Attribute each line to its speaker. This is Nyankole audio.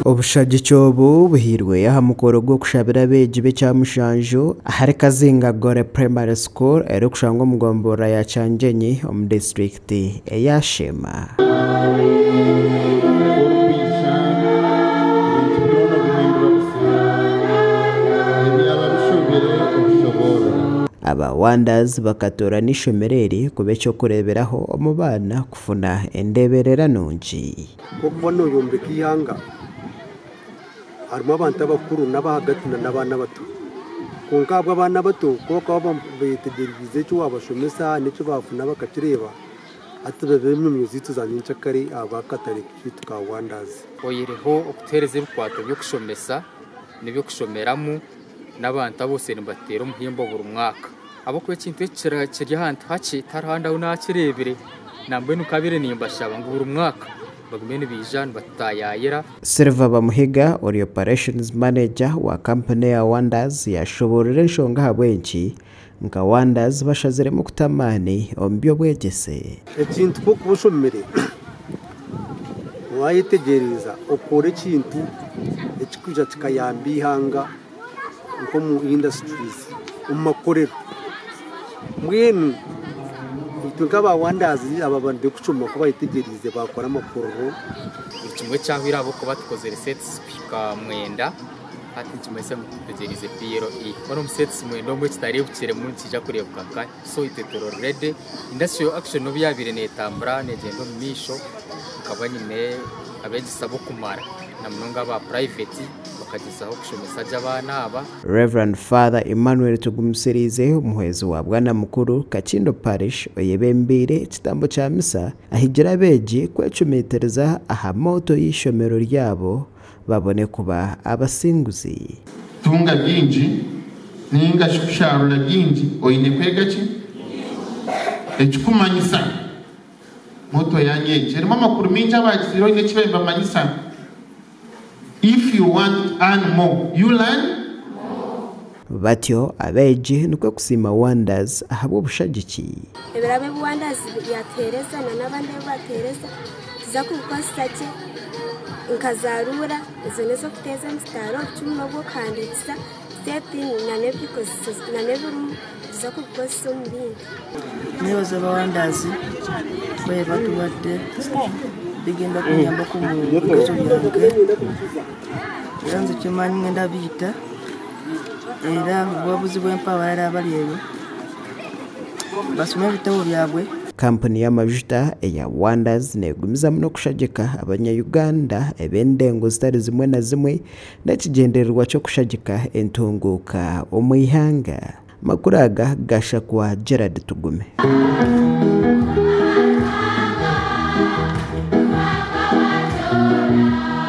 Speaker 1: Obushagiki obu buhairwe aha mukoro gw'okushabira abeegi b'ekyamushanju ahari Kazinga Gore Primary School erikushangwa omu gomborora ya Kyangyenyi omu disiturikiti eya Sheema.
Speaker 2: Orikwija ebintu byona obihindura busya, ebyaba bishobire obishoboorora.
Speaker 1: Aba Wonders bakatoorana eishomero eri kuba eky'okureeberaho omu baana kufuna endeeberera nungi.
Speaker 3: Ku orikuba nooyombeka eihanga, harimu abantu abakuru n'ab'ahagati n'abaana abato. Kwonka ahabw'abaana abato ku barikuba beetegyereize eki waabashomesa n'eki baafuna bakakireeba, hati baba enyomyo zaitu za nyencakare ahabw'akatare kaitu ka Wonders.
Speaker 4: Oyihireho okutuheereza ebikwato by'okushomesa n'eby'okushomeramu n'abantu abose nibateera omuhimbo buri mwaka. Ahabw'okuba ekintu eki kiri ahantu hakye tihariho ahandi ahu naakireebire nambwenu nkabaire nimbashaba ngu buri mwaka bagume nibaija nibatutaayaayira.
Speaker 1: Silver Bamuhiga ori Operations Manager wa kampuni eya Wonders yashoboorora enshonga ahabw'enki nka Wonders bashaziremu kuta amaani omu by'obwegyese.
Speaker 3: Ekintu ku orikuba oshomire waayetegyereza okora ekintu ekirikwija kikayamba eihanga nk'omu industries omu makorero. Mbwenu itwe nk'aba Wonders aba bantu barikucuma ku bayetegyereize baakora amakorero.
Speaker 4: Buri kimwe kyahwire ahabw'okuba tukozire sets kuhika mwenda hati nikimanyisa ngu tutegyereize PLE. Mbwenu omu sets mwenda omwe ekitareebukiremu nikiija kureebuka nkahi? So itwe turi ready. Industrial action n'obu yaabaire neetambura neegyenda omu maisho, nkaba nyine abeegyesa b'okumara na munonga aba private bakagyezaho kushomesa gye abaana aba.
Speaker 1: Rev. Father Emmanuel Tugumisiriize omuhwezi wa Bwana Mukuru Kakindo Parish oyebembeire ekitambo kya misa ahigire abeegi kwecumitiriza aha motto y'eishomero ryabo babone kuba abasinguzi.
Speaker 2: Tunga bingi ninga shi kusharura bingi oine kwega ki? Ekikumanyisa motto yanyu egi erimu amakuru mingi abagiziire oine eki nibamanyisa. If you want to earn more, you learn
Speaker 1: Batyo abeegi nikwo kusiima Wonders ahabw'obushagiki.
Speaker 5: Ebirabo ebi Wonders yatuheereza na n'abandi ebi batuheereza tuza kubikozesa gye nka zaruura ezo n'ez'okuteeza emisitaari obucumu n'obw'okuhandiikisa seti na n'ebirimu tuza kubikozesa omu bindi.
Speaker 6: Nebaza aba Wonders kuba batuwadde bigenda kunyambako mu bigezo byange era nze kyemanyi ngenda biyita era obuwabuzi bwempa abalala abali eyo basome ebitabo byabwe.
Speaker 1: Kampuni y'amajuta eya Wonders neegumizamu n'okushagika abanya-Uganda eb'endengo zitari zimwe na zimwe n'ekigyendererwa ky'okushagika entunguuka omu ihanga. Amakuru aga gashakwa Gerard Tugume.